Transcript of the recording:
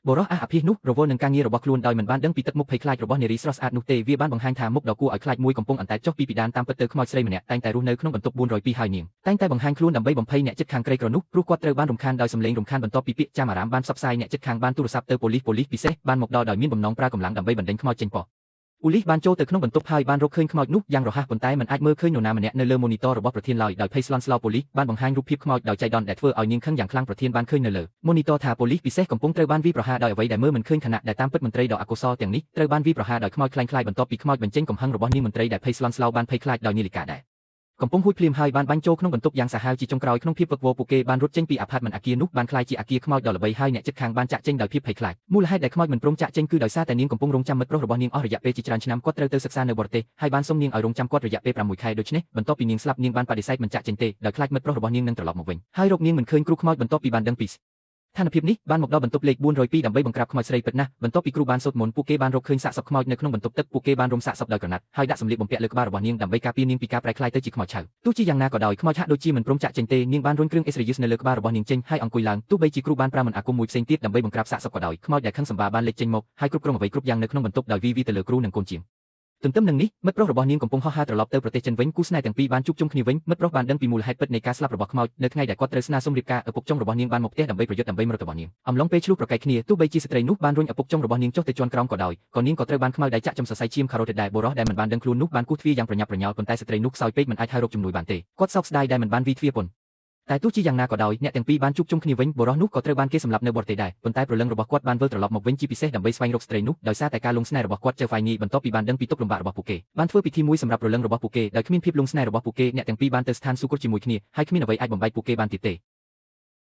បុរសអាសអាភាសនោះរវល់នឹងការងាររបស់ខ្លួនដោយមិនបានដឹងពីទឹកមុខភ័យខ្លាចរបស់នារីស្រស់ស្អាតនោះទេវាបានបង្ហាញថាមុខដ៏គួរឲ្យខ្លាចមួយកំពុងអណ្តែតចុះពីពិដានតាមពិតទៅខ្មោចស្រីម្នាក់តែងតែរស់នៅក្នុងបន្ទប់402ហើយនាងតែងតែបង្ហាញខ្លួនដើម្បីបំភ័យអ្នកជិតខាងក្រីក្រនោះព្រោះគាត់ត្រូវបានរំខានដោយសម្លេងរំខានបន្ទាប់ពីពាក្យចាំអារាមបានផ្សព្វផ្សាយអ្នកជិតខាងបានទូរស័ព្ទទៅប៉ូលីសប៉ូលីសពិសេសបានមកដល់ដោយមានបំណងប្រើកម្លាំងដើម្បីបណ្ដេញខ្មោចចេញប៉ូលីសបានចូលទៅក្នុងបន្ទប់ហើយបានរកឃើញខ្មោចនោះយ៉ាងរហ័សប៉ុន្តែមិនអាចមើលឃើញនរណាម្នាក់នៅលើ monitor របស់ប្រធានឡើយដោយភ័យស្លន់ស្លោប៉ូលីសបានបង្ហាញរូបភាពខ្មោចដោយចៃដន្យដែលធ្វើឲ្យនាងខឹងយ៉ាងខ្លាំងប្រធានបានឃើញនៅលើ monitor ថាប៉ូលីសពិសេសកំពុងត្រូវបានវាយប្រហារដោយអ្វីដែលមើលមិនឃើញខណៈដែលតាមពិតមន្ត្រីដ៏អកុសលទាំងនេះត្រូវបានវាយប្រហារដោយខ្មោចក្លែងក្លាយបន្ទាប់ពីខ្មោចបញ្ចេញកំហឹងរបស់នាងមន្ត្រីដែលភ័យស្លន់ស្លោបានភ័យខ្លាចដោយនាឡិកាដែរកំពុងហួចភ្លាមហើយបានបាញ់ចូលក្នុងបន្ទប់យ៉ាងសាហាវជាចុងក្រោយក្នុងភាពវឹកវរពួកគេបានរត់ចេញពីអាផាតមិនអាគារនោះបានក្លាយជាអាគារខ្មោចដ៏ល្បីហើយអ្នកជិតខាងបានចាក់ចេញដោយភាពភ័យខ្លាចមូលហេតុដែលខ្មោចមិនព្រមចាក់ចេញគឺដោយសារតែនាងកំពុងរងចាំមិត្តប្រុសរបស់នាងអស់រយៈពេលជាច្រើនឆ្នាំគាត់ត្រូវទៅសិក្សានៅបរទេសហើយបានសុំនាងឲ្យរងចាំគាត់រយៈពេល6ខែដូច្នេះបន្ទាប់ពីនាងស្លាប់នាងបានបដិសេធមិនចាក់ចេញទេដោយខ្លាចមិត្តប្រុសរបស់នាងនឹងត្រឡប់មកវិញហើយរកនាងមិនឃើញគ្រូខ្មោចបន្ទាប់ពីបានដឹងពីស្ថានភាពនេះបានមកដល់បន្ទប់លេខ402ដើម្បីបង្ក្រាបខ្មោចស្រីពិតណាស់បន្ទាប់ពីគ្រូបានសូត្រមន្តពួកគេបានរកឃើញសាកសពខ្មោចនៅក្នុងបន្ទប់ទឹកពួកគេបានរុំសាកសពដោយក្រណាត់ហើយដាក់សម្លៀកបំពាក់លើក្បាលរបស់នាងដើម្បីការពារនាងពីការប្រែក្លាយទៅជាខ្មោចឆៅទោះជាយ៉ាងណាក៏ដោយខ្មោចហាក់ដូចជាមិនព្រមចាក់ចេញទេនាងបានរុញគ្រឿងអេសរយឹសនៅលើក្បាលរបស់នាងចេញហើយអង្គុយឡើងទោះបីជាគ្រូបានប្រើមន្តអាគមមួយផ្សេងទៀតដើម្បីបង្ក្រាបសាកសពក៏ដោយខ្មោចដែលខឹងសម្បាបានលេចចេញមកហើយគ្រប់គ្រងអ្វីគ្រប់យ៉ាងនៅក្នុងបន្ទប់ដោយវីវីទៅលើគ្រូនិងកូនជាងទន្ទឹមនឹងនេះមិត្តប្រុសរបស់នាងកំពុងហោះហើរត្រឡប់ទៅប្រទេសចិនវិញគូស្នេហ៍ទាំងពីរបានជួបជុំគ្នាវិញមិត្តប្រុសបានដឹងពីមូលហេតុពិតនៃការស្លាប់របស់ខ្មោចនៅថ្ងៃដែលគាត់ត្រូវស្នើសុំរៀបការឪពុកចុងរបស់នាងបានមកផ្ទះដើម្បីប្រយុទ្ធដើម្បីមរតករបស់នាងអំឡុងពេលឆ្លោះប្រកែកគ្នាទោះបីជាស្ត្រីនោះបានរុញឪពុកចុងរបស់នាងចុះទៅជាន់ក្រោមក៏ដោយក៏នាងក៏ត្រូវបានខ្មៅដៃចាក់ចំសរសៃឈាមខារ៉ូតដែរបុរសដែលមិនបានដឹងខ្លួននោះបានគោះទ្វារយ៉ាងប្រញាប់ប្រញាល់ប៉ុន្តែស្ត្រីនោះខ្សោយពេកមិនអាចហៅរកជំនួយបានទេគាត់សោកស្ដាយដែលមិនបានវីទ្វារប៉ុនតែទោះជាយ៉ាងណាក៏ដោយអ្នកទាំងពីរបានជួបជុំគ្នាវិញបុរសនោះក៏ត្រូវបានគេសម្លាប់នៅបរទេសដែរប៉ុន្តែព្រលឹងរបស់គាត់បានវិលត្រឡប់មកវិញជាពិសេសដើម្បីស្វែងរកស្ត្រីនោះដោយសារតែការលង់ស្នេហ៍របស់គាត់ចៅហ្វាយនីបន្ទាប់ពីបានដឹងពីទុក្ខលំបាករបស់ពួកគេបានធ្វើពិធីមួយសម្រាប់ព្រលឹងរបស់ពួកគេដោយគ្មានភាពលង់ស្នេហ៍របស់ពួកគេអ្នកទាំងពីរបានទៅស្ថានសួគ៌ជាមួយគ្នាហើយគ្មានអ្វីអាចបំបែកពួកគេបានទៀតទេ។